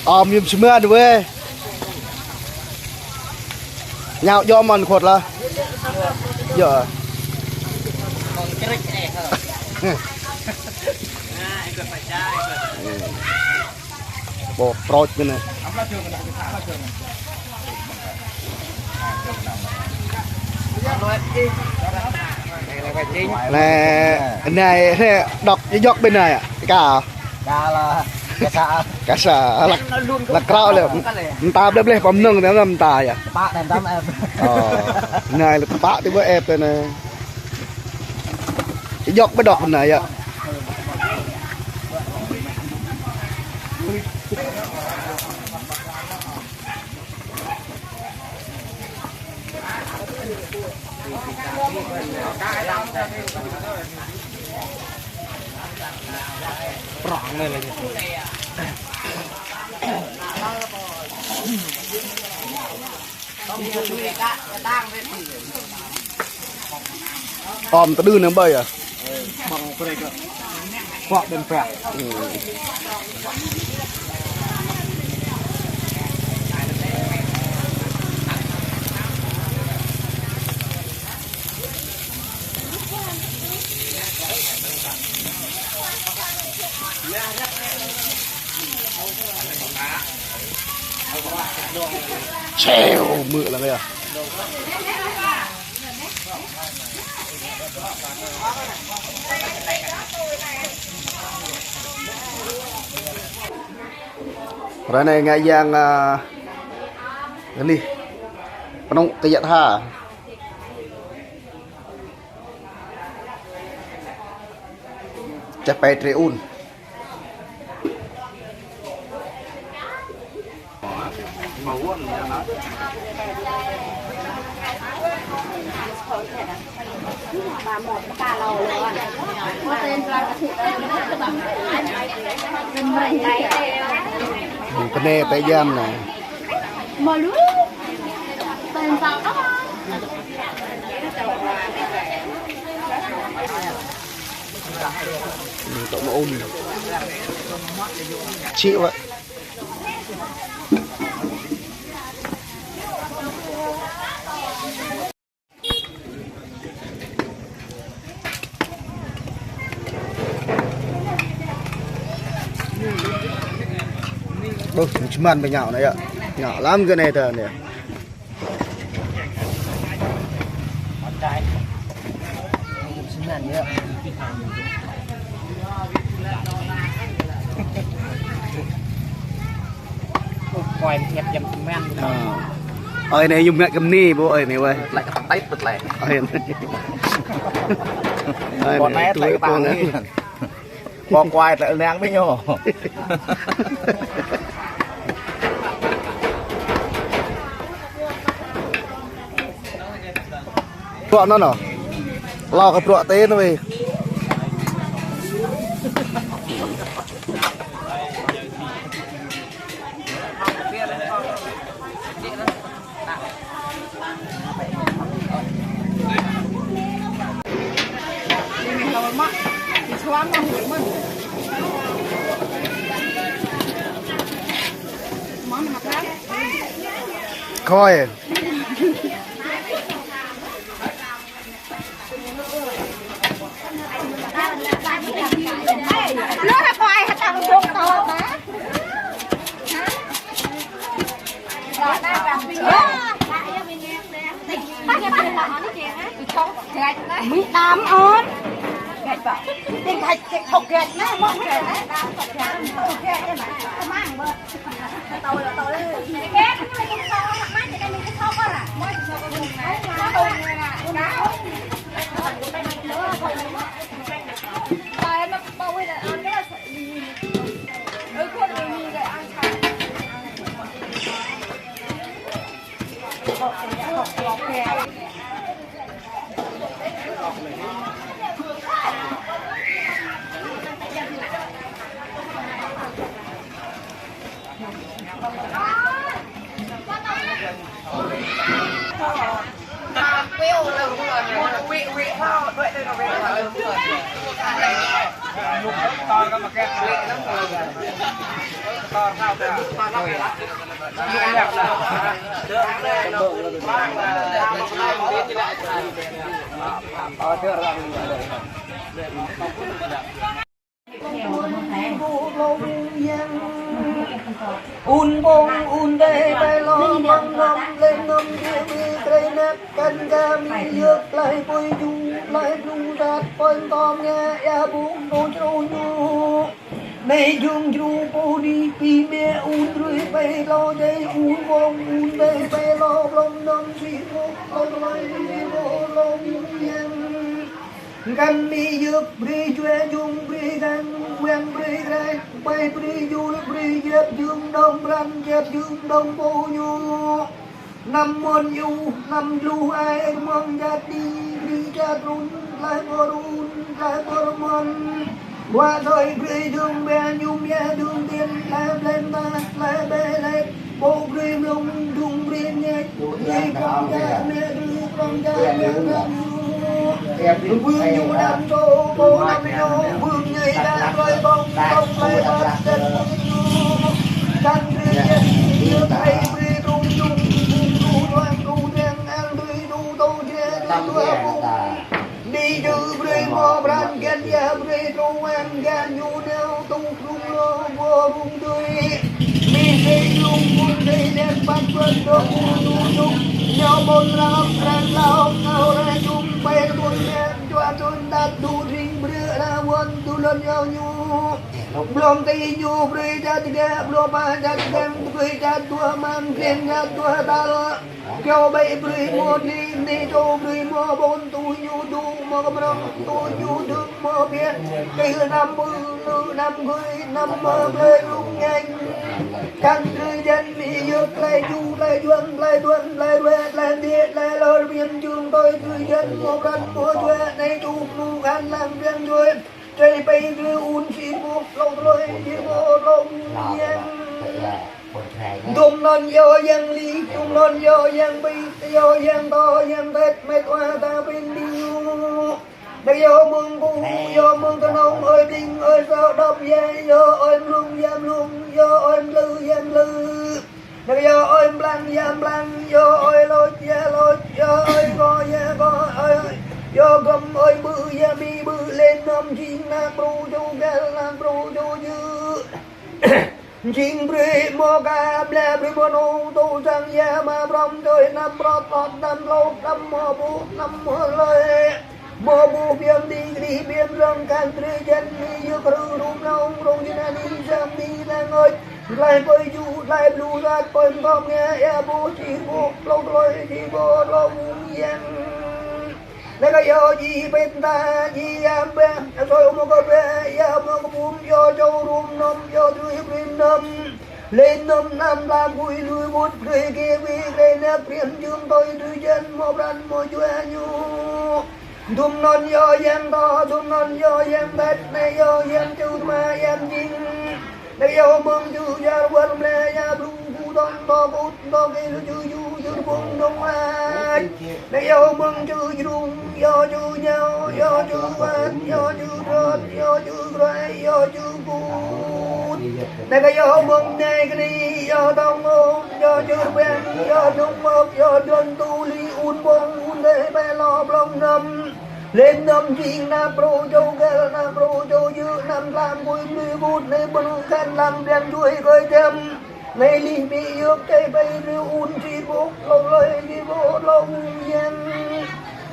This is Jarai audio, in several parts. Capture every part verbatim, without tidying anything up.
Ôm yum sơmăn weh. Ñao yôm ăn khuôt lah. Yơ. Ƀô̆ prôč kơ anai. Anai, anai, anai, dŏ, dŏ ƀơi anai ah. Ka. Ka lah. Ka sa. Ka sa. Lah, lah krao lĕ. Mơta bleh bleh pơmnơ̆ng anai mơta yơh. Tơpă anai mơta ĕp. Ơ. Anai lah tơpă tui ƀơi ĕp anai. Dŏ ƀơi dŏ anai yơh. Ôm tơdư anai ƀơi ah. Ƀơ̆ng brơi kơ. Pŏk đen pĕ. Čeo, mư̆ lăng yơh. Ră anai ngă yang, a, rơlih pơnŭk kơ yă tha. Čah pĕ trê un. Kơnê tơi jam anai. Tŏ mă ôm. Chịu vậy. Ƀuh, čơmăn ƀơi ñao anai yơh. Ñao lăm kơ anai tơ anai. Čơmăn yơh. Ơ. Ơi anai yum ngă kơ mơni, ƀu ơi anai weh. Tơlơi kơ tơlơi, tơlơi. Ơi anai. Ơi anai, tơlơi kơ tơlơi. Pŏk kuai tơlơi lăng ƀing ñu. Bruă anŭn ôh. Lao kơ bruă tê anŭn weh. Khói. Mì đắm ôn. Tiếng thạch thục gạch nè, món gạch nè. Un bông un đê bai lo măng năm lên năm kia mi krei nep kan ga mi yơk lai bôi ju lai blung rat poi tom nghe ya bung đô châu ñu. Nei jung jru bô đi pi mẹ un rưi bai lo dây un bông un đê bai lo blông năm si mô blông lai si mô blông yang. Găn mi yơk bri jue jung bri găn weng bri grai bai bri jul bri yep jung dong bran yep jung dong bô ñu. Năm môn yu năm lu ai mong jat đi bri jat run lai bô run lai bô môn. Wa soi bri jung be ñu mia jung tiên lai blen ta lai be lai. Bộ bri mlung dung bri nhẹ, bri prong ja mẹ bri prong ja mẹ nam ñu. Bưng ñu đam trô, bộ đam trô, bưng nhảy đa rơi bông, bông bay bát chân bưng ñu. Căn bri nhẹ, như thầy bri trung trung, bưng tru loan tru đen, an bri tru tô che, tru tua bông. Đi chư brơi mô pran kian ya brơi tru wang kian ñu neo tu krung lô bô rung tui. Mi sê lung bun sê đen păn pơn đô bu ñu ñu. Neo bôn rap rang lao ngao ra chung pai bôn neo chua chun tat du ring brơi ra won du lon yao ñu. Blom ti ñu brơi jat gak blom pa jat gak brơi jat dua man kian jat dua tal. Keo bai brơi mô ni ni čô brơi mô bôn tu ñu du mô kơmrong tu ñu dưng mô biên. Kơ năm bư lư năm gưi năm mơ blơi lung ngeng. Kăn brơi jăn mi yơk lai ju lai juăn lai duăn lai rue lai điê lai lor biên jung tôi brơi jăn mô kăn mô jue nai ču pnu kăn lăng biên jue. Čai pai brơi un si mô lông rơi si mô lông ngeng. Dum non yo yang li, dum non yo yang bi, yo yang to, yang tet, met wa ta pin diu. Dak yo mơ̆ng bu, yo mơ̆ng tơnong, ơi bling, ơi sao, đop ya, yo ơi mlung, ya mlung, yo ơi mlư, ya mlư. Dak yo ơi mblang, ya mblang, yo ơi lôch, ya lôch, yo ơi go, ya go, ơi, yo gom, ơi bư, ya mi bư, lên nom jing, nak bru, ju gal, nak bru, ju jư. Jing brơi mô ka bla brơi mô nô tô sang ya ma brom dơi năm brot brot năm lôk năm mô bu năm mô lơi. Mô bu biang di gri biang rong kan brơi jen mi yơ krư rum nong rong jin ani sang mi nang ơi. Lai pơi ju lai blu rat pơi mkong ya ya bu chi bu lôk lơi chi bu lôk yang. Nă kơ yo ji pet ta ji yam bĕ, asoi mô kơ bĕ, ya mô kơ bum, yo čô rum nơm, yo drui brim nơm. Lên nơm năm lam bui lui bút, drui kê bi, drui năp riam jum, tôi drui jăn, mô pran, mô jua ñu. Dum non yo yang to, dum non yo yang tet, nă yo yang ču ma yang jing. Nă yo mơ̆ng čư yar wăr mlĕ ya bru gu dong to kut to kê lu čư yu čư bung dong ai. Nă yo mơ̆ng čư jrung, yo čư ñao, yo čư wat, yo čư trot, yo čư krai, yo čư kut. Nă kơ yo mơ̆ng nai kni, yo tong ôm, yo čư beng, yo nung mơp, yo dron tu li un bong, un dê bê lo blong năm. Lên năm jing nă bru čô gel, nă bru čô yư, năm lam bui mlư bút, nê bơnu kăn lăng biang čuê kơi čăm. Nê lih mi yơk čai pai rư un si bôk, lông lơi si bôk, lông yang.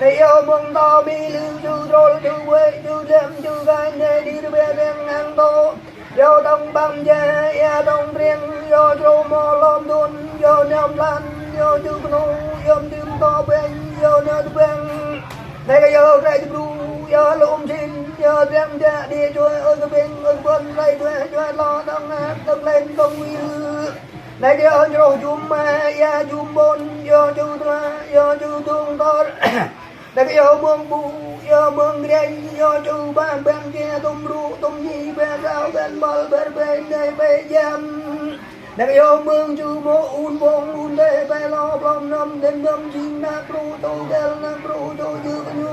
Nê yo mơ̆ng to mi lư čư trôl, čư wê, čư lem, čư gai, nê đi rư bê beng ngang tô. Yo tong băng ja, ya tong riêng, yo čô mô lom dun, yo niam lan, yo čư knu, yo mdim to beng, yo nơ beng. Nê kơ yo krai čư bru, yo lôm sin, yo riêng ja, đi čuê, ơi kơ beng, ơi kơ bơ̆n, rai čuê, čuê lo, tong ngă, tong lên, tong wil. Nê kơ yo črôh jum ma, ya jum bôn, yo čư tua, yo čư tung tor. Nă kơ yo mơ̆ng bu, yo mơ̆ng reng, yo čư ba bang ke tum ru, tum ñi ba rao gan bal bar bai nai bai jam. Nă kơ yo mơ̆ng čư mô un bong un dê bai lo blom năm đen năm jing nă bru tô gel nă bru tô jư kơ ñu.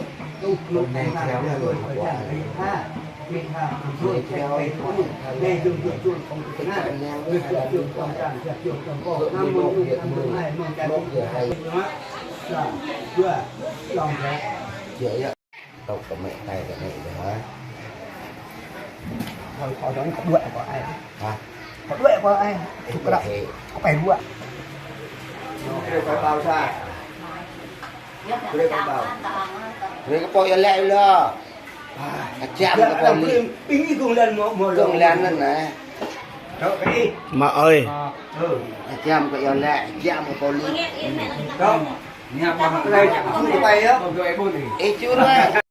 Tao kơ mẹ tay kơ mẹ rồi hả? Thôi, thôi, thôi, có đuổi của ai? Hả? Có đuổi của ai? Chụp cái đó. Có phải đuổi? Cái này phải bao xa? Cái này phải bao. Cái này có bao giờ lẹ lo. Cái chăm cái bao lì. Ping đi cùng lần một, một lần. Cùng lần lần này. Đó, cái đi. Mà ơi. Ờ, ừ. Cái chăm cái bao lẹ, chăm cái bao lì. Đó. Nhà con này, không có bay á. Ê, chưa rồi.